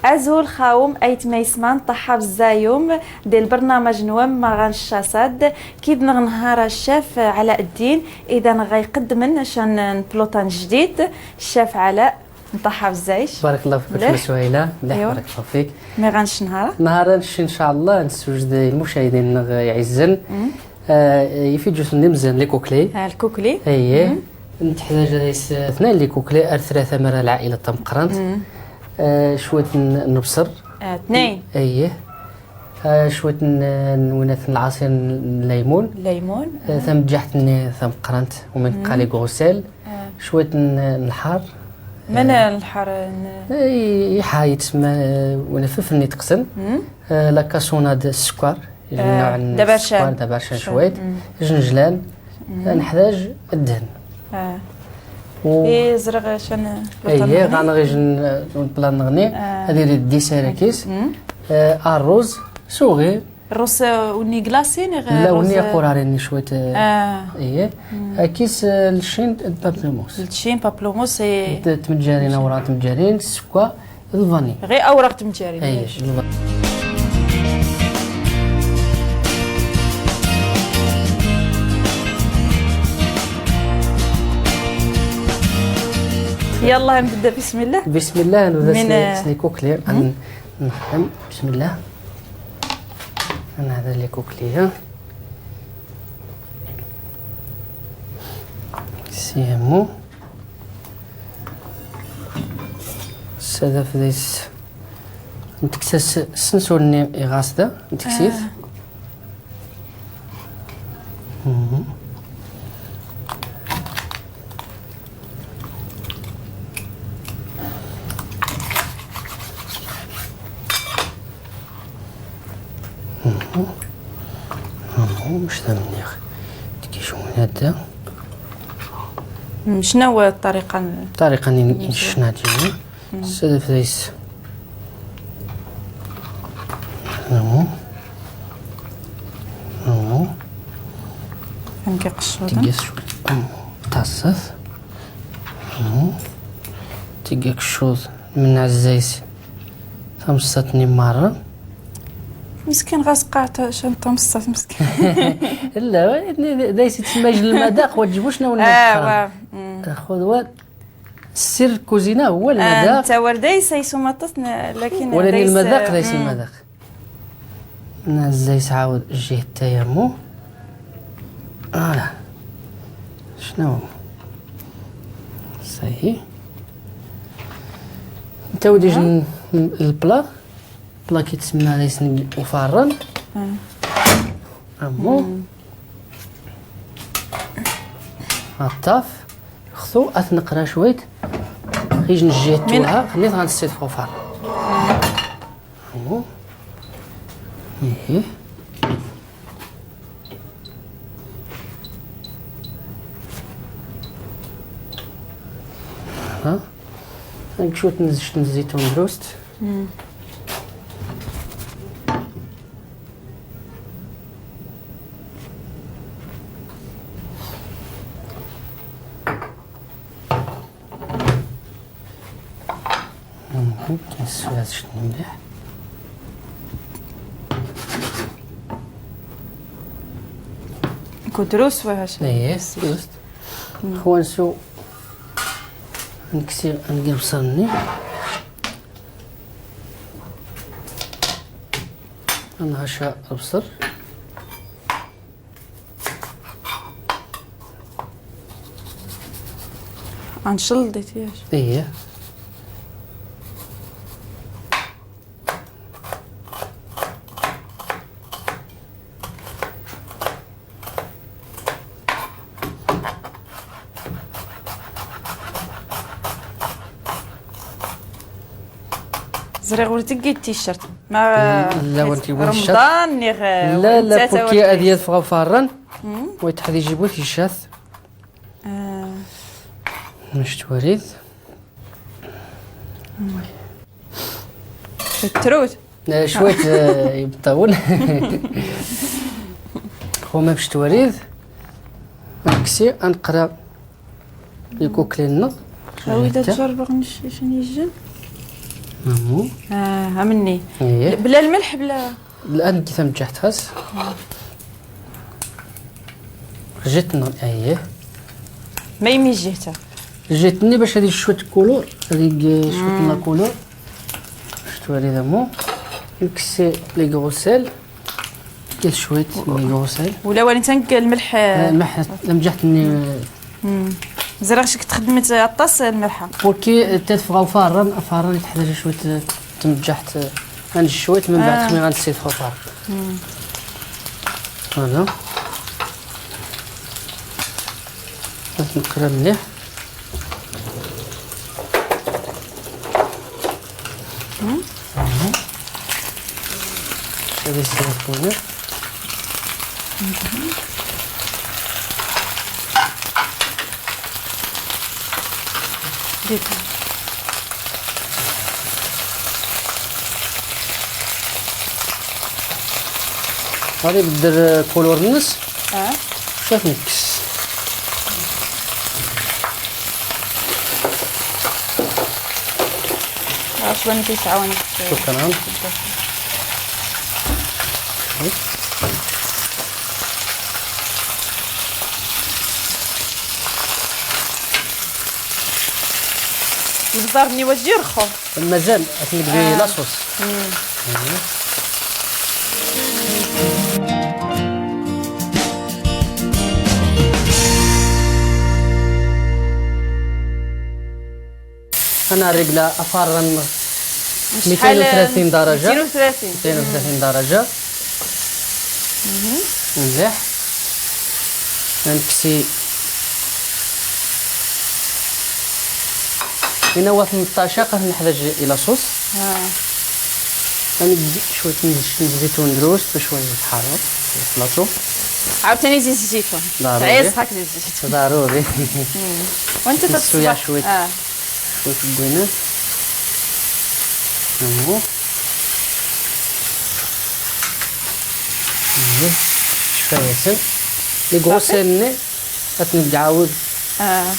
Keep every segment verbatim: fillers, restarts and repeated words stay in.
Azul xawm aytma isman, ṭaḥa bzzayum di lbernamaj nwm Maɣan Ccaṣad, kid nɣ nhara ccaf Ɛla Ddin, idan ɣa iqddmn can n ploṭa n jdid. Ccaf Ɛla, ṭaḥa bzzayc. Barak Llah fik a Suhayla. Mliḥ, barak Llah fik. Maɣan ccaf nhara? Nhara ncc, in ca Llah, nsujed i lmucahidin nɣ iɛizzen. Ifi jjus n imzzan, les coquelicots. Lkukli. Iyyeh. Ntḥdaǧ ad-is tnayn lkukli ar tlata mara lɛa'ilat tameqqrant. Cwiṭ n lbṣr. Tnayn. Iyyeh. Cwiṭ n winat n lɛaṣir n llaymun. Llaymun. Tamǧaḥt-nni tameqqrant, u min qqar i grosel. Cwiṭ n lḥar. Mana lḥar? Iḥa, itsemma winat fifenni tqsn. La cassonade, sskar. Dabarcan. Dabarcan cwiṭ. Jnjlan. Nḥdaǧ ddhn. Ihi ẓriɣ can. Ihi ɣanɣ ijn lpla nɣni. Ad irid dessert akis. Arruz s uɣil. Rruz, winni glacé neɣ? La, winni aqurari-nni cwiṭ. Ihi. Akis lcin d pamplemousse. Lcin, pamplemousse. Tmǧarin, awraq tmǧarin, sskar. Lvanille. Ɣi awraq tmǧarin. Yallah, nbda bismillah. Bismillah, nbda s les coquelicots. Nxdem, bismillah. Nɛda les coquelicots. Siyammu. Ssada fdis. Ntekkes-as ssensul-nni i ɣas da, ntekkes-it. Mc tamnniɣ. Tgi cwiya da. Cnawa ṭṭariqa n... Ṭṭariqa n ccna dini. Ssada fdis. Tgi qccuḍ. Taṣṣat. Tgi qccuḍ. Mnɛa zzayt. Tamṣṣat-nni marra. Miskin ɣas qqar can tamṣṣat, miskin. Illa, da is itsemma ijn lmadaq, wa tjbu cnaw lmadaq. Xud wa, sir lkuzina huwa lmadaq. Netta war da is aysu maṭṭas, lakin da is lmadaq, da is lmadaq. Nna zzayt, ɛawd jjiht tayammu. Ala. Cnaw? Sahi. Netta wid ijn lpla. Lpla ki tsemma da is n ufarrn. Ammu. Aṭṭaf. Xtu at nqra cwiṭ. Ijn jjiht tuha. Xnit ɣan tsit f ufarrn. Ihi. Aha. Ak cwiṭ n zzit n zzitun drust. Neswa cwiṭ mliḥ. Kudrus wa haca? Yes, kudrus. Xwansu. Nksi, ngi lbṣr-nni. Nhaca lbṣr. Ancıl detiyaj. Iye. Ẓriɣ ur tgid ticcert. Ma la, ur tgid ticcert. Remḍan, niɣ, la, la, netta purki ad yadef ɣef ufarran. Wa yetḥad ijib ticcert. Mec twarid. Trut. Cwiṭ, eh, ibṭawen. Xuma mec twarid. Aksi, anqra. Ikukli-nneɣ. Awi-d ad ǧerrbeɣ nec, cen yejjen. مهم. آه، عملني. إيه. بلا الملح، بلا. الآن كي ثم جحت خاص. جيتنا، إيه. ما يمي جهتها. جيتني باش هذه شوية كولور، هذه شوية لا كولور. شتو هذه دمو. نكسي لي غوسيل. كاين شوية من الغوسيل. ولا ولا نتا الملح. آه، الملح، لم جحتني. مم. زرا شك تخدمت الطاس الملحة. بوركي تدفغ فارن، فارن تحتاج شوية تمجحت. غنجي شوية من بعد آه. خمي غنسيت فارن. مم. هذا. نقرا مليح. مم. شوية الزيتونة. غادي بدر كولور النص. اه. شوف نكس. عرفت وين كيسعاوني. شكرا. البزار ني واش دير خو؟ مازال، راك نقلي آه. لاصوص. مم. أنا رجلة أفرن شحال؟ ميتين وثلاثين درجة. ميتين وثلاثين. ميتين وثلاثين درجة. مليح. نكسي. هنا هو ثمنطاش، قد نحتاج إلى صوص. آه. غندي شوية من الزيت-، من الزيتون دروست بشوية حار. بلاطو. عاوتاني زيت الزيتون. ضروري. تعيس هاك زيت الزيتون. ضروري. مم. وانت تسويا تتصبح. شوية. آه. شوية البوينات. نمو. نمو. شوية سن. لي غوسيني. غتنقعاود. آه.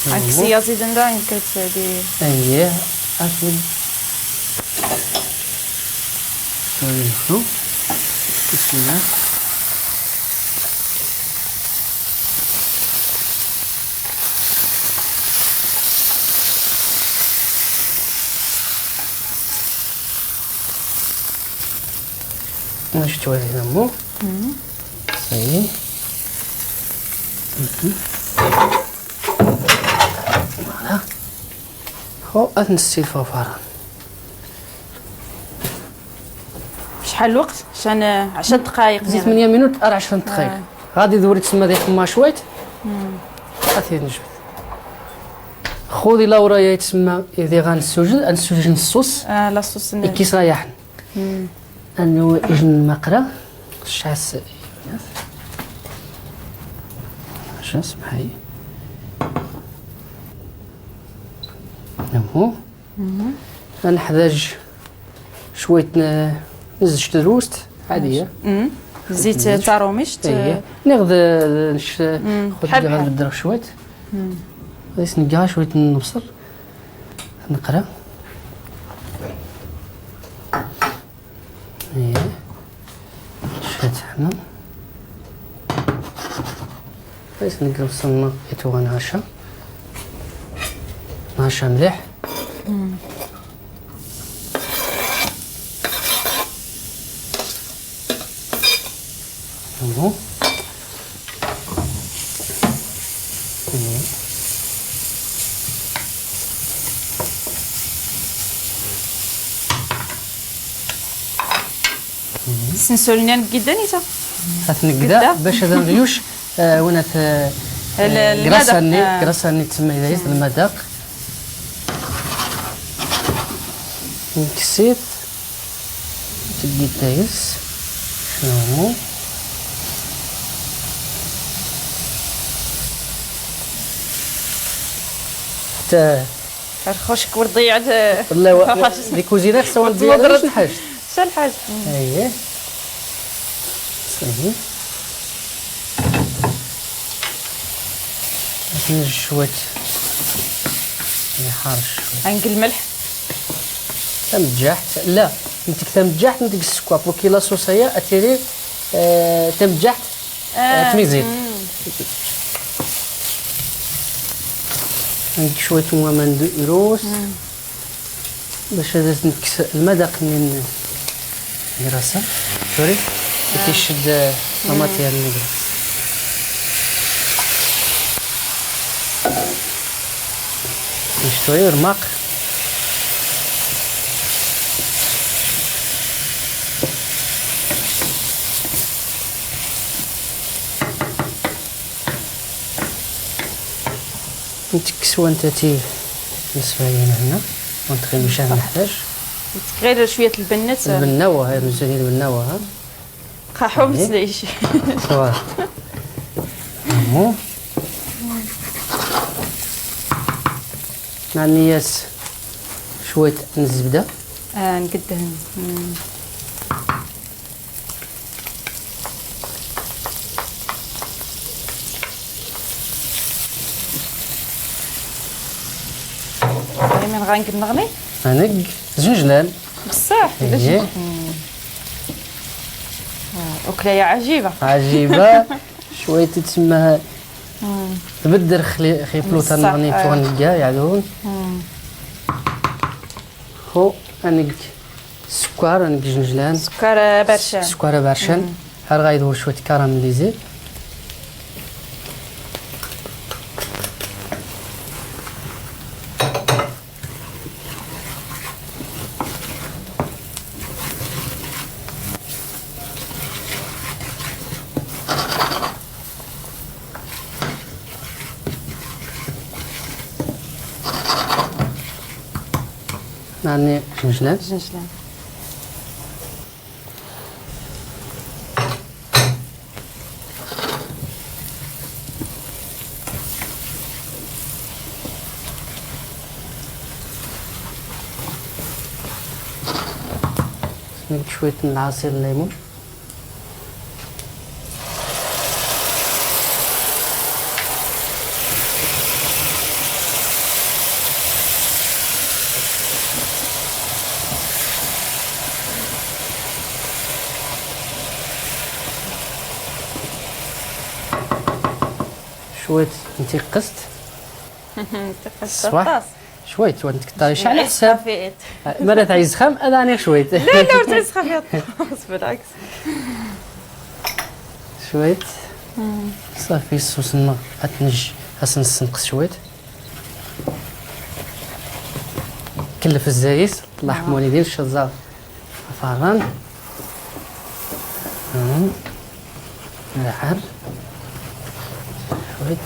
نمو. عكسي يا زيد، ندا يمكن تسالي. اييه. أكيد. شوية شو. بسم الله. نشتوي هنا مو. مم. اي. مهم. فوالا. خو، اتنسي الفوفرة. شحال الوقت؟ عشان عشر دقايق زيد يعني. ثمانية مينوت، أربع عشر دقايق. آه. غادي دوري تسمى ديك ما شويت. مم. أثير نجبد. خذي لاورا يا تسمى، إذا غنسوجد، غنسوجد الصوص. آه، لا صوص. إكي صايحن. مم. أنو إجن المقرة. شاس. شاس محي. نمو. مهم. غنحتاج شوية ن-، نزجت دروست عادية. مم. زيت تاع روميشت. إيه. ناخذ، آه، نش-، مم. خذ بحال بحال. غنبدل شوية. مم. غادي نقع شوية النبصر. نقرا. إيه. شوية حمام. كويس، نقلب السمنة يتوغا نهاشا. نهاشا مليح. مم. مم. مم. سنسولني نقدا نيتا. هاتنقدا قدا. باش هذا نغيوش، آه، ونات، آه، ال-، آه، المذاق. قرصاني، آه. قرصاني تسمى إذا يس المذاق. نكسيت. تقيت دايس. شنو؟ حتى الخشك والضيعة. والله و-، لي كوزينة خصهم الضيعة، مضرة. شحال حاجة. شحال حاجة. اييه. صافي. نجي شويت يحار شويت. عنق الملح. تمجحت، لا، نتك تمجحت، نتك السكر، بوكي لا صوصية أتيري، آه، تمجحت، آه، آه، تميزيت. مم. عندك شوية موا مندروس. مم. باش هذا نكس المذاق من دراسة. سوري. آه. كيشد، آه، مم. طماطيا النقرة. نشتوي رماق. نتكسو نتاتي نصفايين هنا، ونتخي مشان نحتاج. غير شوية البنة. البنة، واه، هاي مزيانين البنة، واه. خا حمص إيه. ليش؟ صواه. أمو. مع النياس شوية الزبدة. آه، نقدهن. مم. هاي من غنق النغني؟ غنق زنجلان. بصح، إيه. مم. آه، أكلة يا عجيبة. عجيبة. شوية تسمى مم. تبدر خلي، خي بلوطة بصح، النغني آه. تغنقها يعدون. مم. خو، أنق سكر، أنق جنجلان. سكر بارشان. سكر بارشان. مم. هر غايدور شوية كراميليزي. نعني جنجلان. جنجلان. شوية من عصير الليمون. شوية نتيقست. نتيقست صباح. الطاس. شوية، وانت كتاري شعل حساب. مرة تعيز خام، أنا أنا شوية. لا، لا، تعيز خام يا طاس، بالعكس. شوية. مم. صافي، الصوص النار. هتنج، هسن السنقص شوية. كلف الزايس، الله آه. يرحمه والدين، الشزار. فاران. مم. العر. شوية.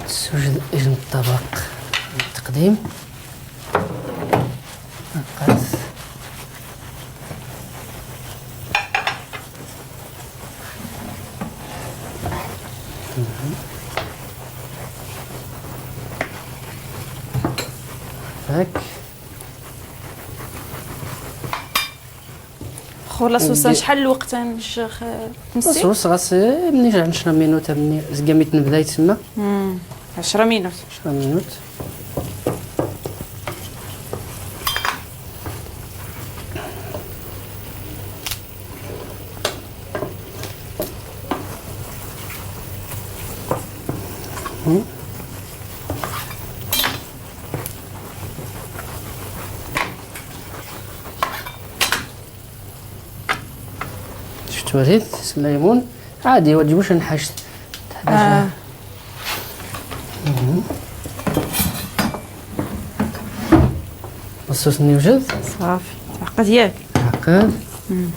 تسوجد إذن الطبق للتقديم. نقص. مهم. هاك. خو لاصوص ندي شحال الوقت نشخ-، تمسي؟ لاصوص غاس مني عشرة مينوت، مني زكاميت نبدا يتسمى. مم. عشرة مينوت. عشرة مينوت. مم. شفتو هادي الليمون عادي، وتجيبوش نحشت. آه. مهم. بصوص نوجد. صافي. تعقد ياك؟ تعقد. مم.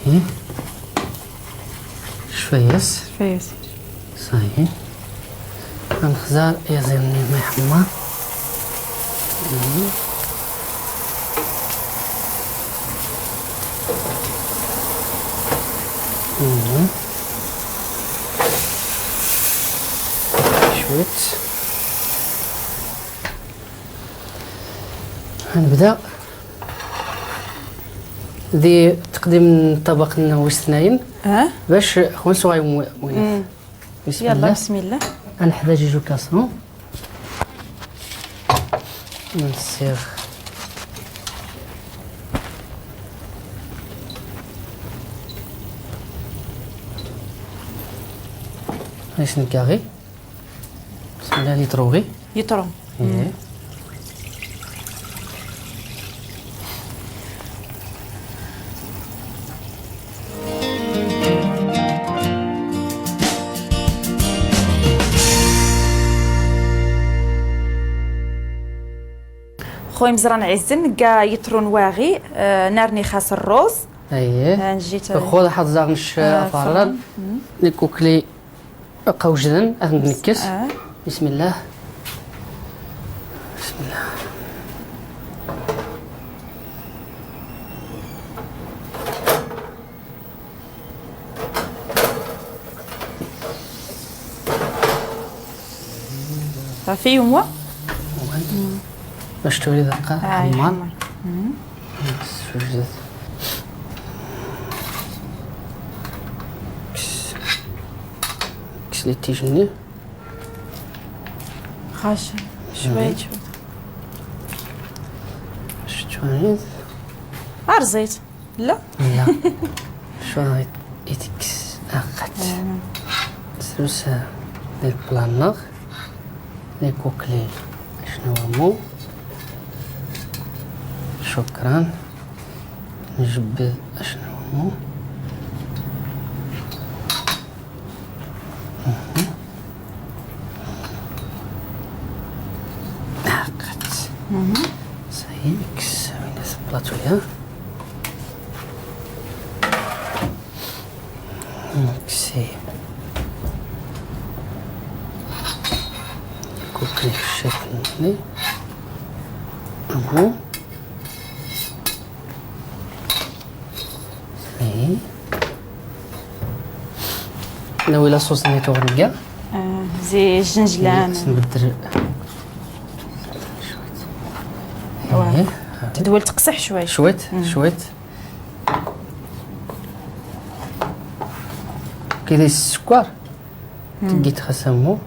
إيه. شوية. شوية. صحيح. غنخزر يزيني ما يحمر. مم. مم. شويت. غنبدا ذي قديم الطبق النووي اثنين. اه. باش خون سواي مو-، موينة. مم. بسم يلا، الله. بسم الله. أنا حدا جوجو كاسرون. نسيغ. هاي شنو كاغي؟ بسم الله، يطرو غي. يطرو. إيه. خويا مزران عزن، كا يطرون واغي، آه، نارني خاص الروز. أيه. آه، نجي تا-، خو حظا مش آه، أفران. فرن. مم. نكوكلي. بقا وجدن، أثن نكس. آه. بسم الله. بسم الله. صافي، يوم وا؟ باش تولي دقة آه، حمار. يحمر. مم. بس وجدت. كس-، كس لي تيجني. خاش. شوية، شوية. شوية. غير زيت. لا؟ لا. شوية يتكس. أخت. آه. سروسة للبلانر. لي كوكلي. شنو مو؟ شكرا. نجبد أشنو مو. مهم. عقدت. مهم. صايي، ميكس، وين هاد البلاطو يا؟ ميكسي. كوكي شيف نتني. مهم. إيه. ناوي لاصوص نيتو غنكا. آه، زي الجنجلان. خصني نبدل. شويت. واه. إيه. تدوال تقسح شويت. شويت، مم. شويت. كاين السكر. مم. تقي تخسمو.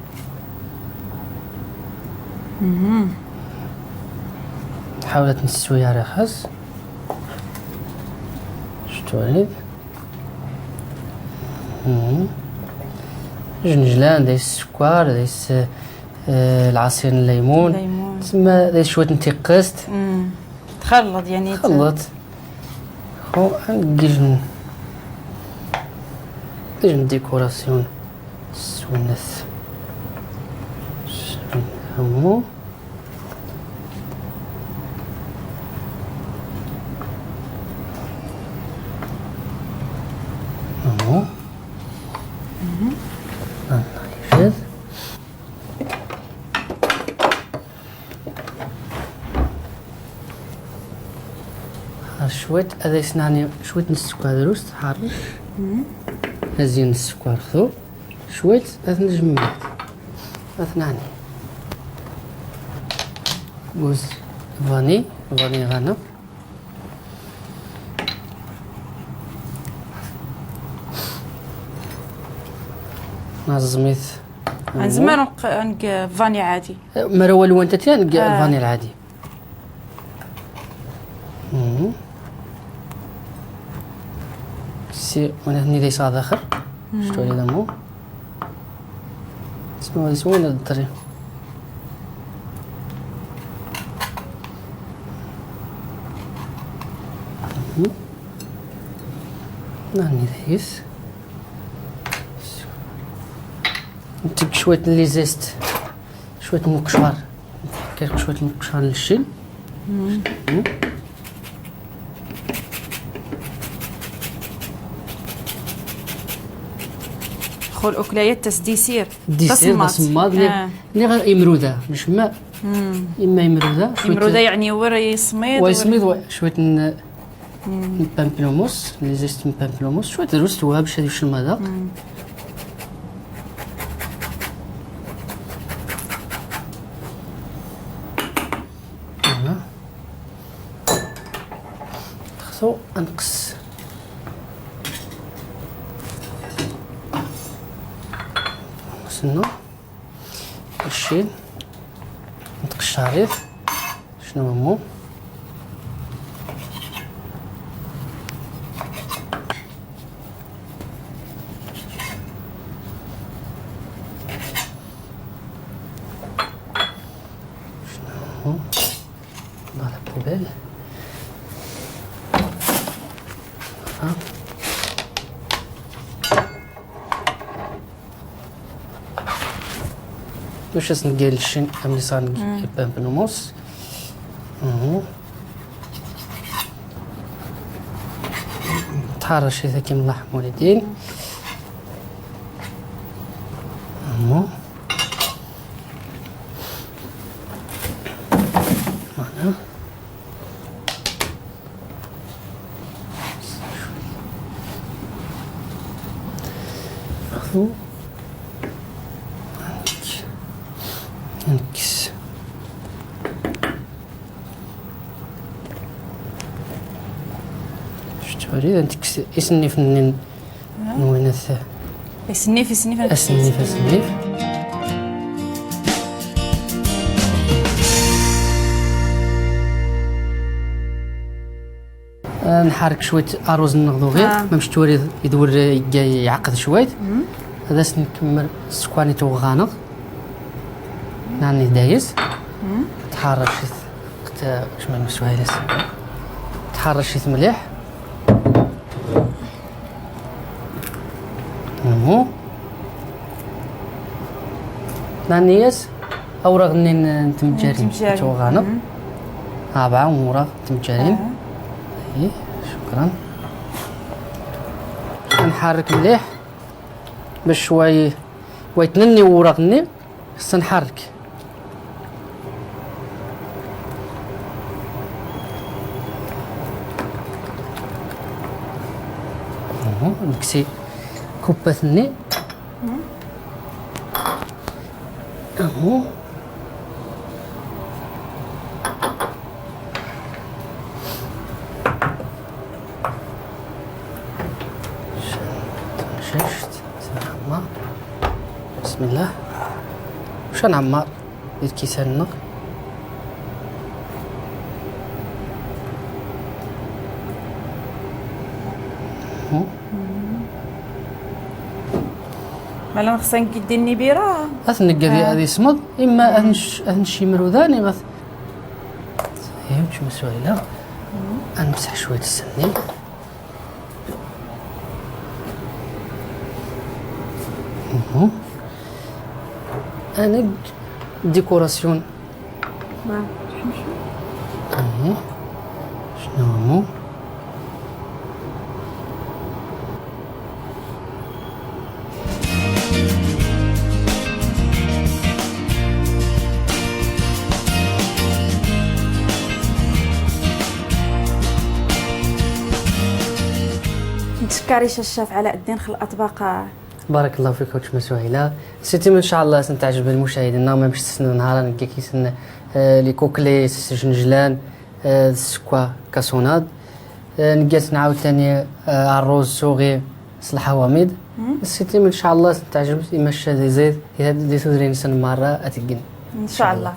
مهم. حاولت نسوي على خاص. شتو عليك؟ مهم. جنجلان، دايس السكر، دايس، آه، العصير الليمون. الليمون. تسمى دايس شوية نتيقست. مم. تخلط يعني ت- خلط. خو، نجي جن-، نجي نديكوراسيون. سونث. سونث. أهو. مهم. الله يجزاك. ها شويت، هذا يسنعني شويت نسكر دروست حارش. مم. هزين السكر خذو. شويت أثنى جمعات. أثناني. جوز فاني، فاني غانا. نزميت. نزمر نق-، نق-، فاني عادي. مرة ولو أنت تيان نق-، آه. فاني العادي. مم. سي، وانا هني ليس هذا آخر. مم. شتو لي دمو. اسمه، اسمه ولا الدري. مم. ناني دايس. نتك شوية لي زيست. شوية المقشار. كاين شوية المقشار للشين. مم. مم. خو الأكليات تس ديسير. ديسير، تصمات. تصمات، لي، آه. لي غير إمرودة، مش ما. مم. إما إمرودة، شوية إمرودة يعني وري سميد، وري وري. سميد، وري شوية ن-، مم. ن بامبلوموس، لي زيست ن بامبلوموس، شوية دروس تواب، باش هادي شنو مذاق. مم. فوالا. خصو نقص. نو. الشيل. نتقشاريف. شنو مو؟ شنو مو؟ Dans la poubelle. ها. وش اسم قال الشين أمي صار نجيب بنوموس. مهم. تحرش إذا كم لحم والدين. مهم. معنا. خذوا. عندك. عندك. شفت وليد، عندك س-، اسني فنن. نوينث. اسنيف، اسنيف، اسنيف، اسنيف. آه، نحرك شوية أرز النغدوغي، آه. ما مش توري يدور يجي يعقد شوية. هذا سنكمل السكواني توغانغ. نعني دايس. تحرشت. كت-، شمال مسويلس. تحرشت مليح. مهم. نانيس أوراق نين تمجارين. تمجارين. توغانب. مهم. أربعة وراق تمجارين. آه. إيه، شكرًا. نحرك مليح باش شوي، ويتنني وراق نين. خصنا نحرك. اهو، نكسي كوبا ثني. اهو. شاشت. بسم الله. شنعمر الكيسان نغ. مالا خصنا نكدي النبيرة. أثنقذي آه. هذه سمض، إما آه. أهنش، أهنشي مروداني غث. هي مش مسويلة. أنمسح شوية السنين. مهم. أنا ديكوراسيون. مهم. شنو هو؟ نتشكر الشاف على الدين خل الأطباق. بارك الله فيك خوتي مسوهيلة. سيتي إن شاء الله سنتعجب المشاهدين، ما مش تسنى نهار نلقى كيسن، آه، لي كوكلي سجنجلان، آه، السكوا كاسوناد. آه، نقاس نعاود تاني، آه، الروز سوغي سلحواميد. السيتيم إن شاء الله تعجب، إما الشاذ يزيد، يهد لي ثدري نسن مرة أتقن. إن شاء الله.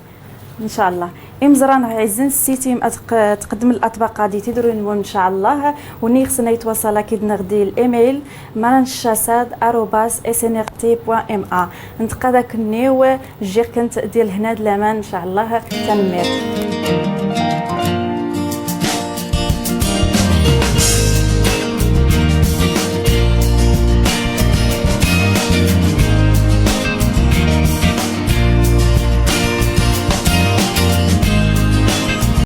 إن شاء الله. إمزران عزن السيتيم أتق-، تقدم الأطباق غادي تدرون إن شاء الله. ونيخ سنة يتواصل أكيد نغدي الإيميل، مران الشاساد آروباس إس إن إر تي بوان إم إيه. نتقى ذاك النيو، جير كنت ديال هنا د الأمان إن شاء الله. تنمير.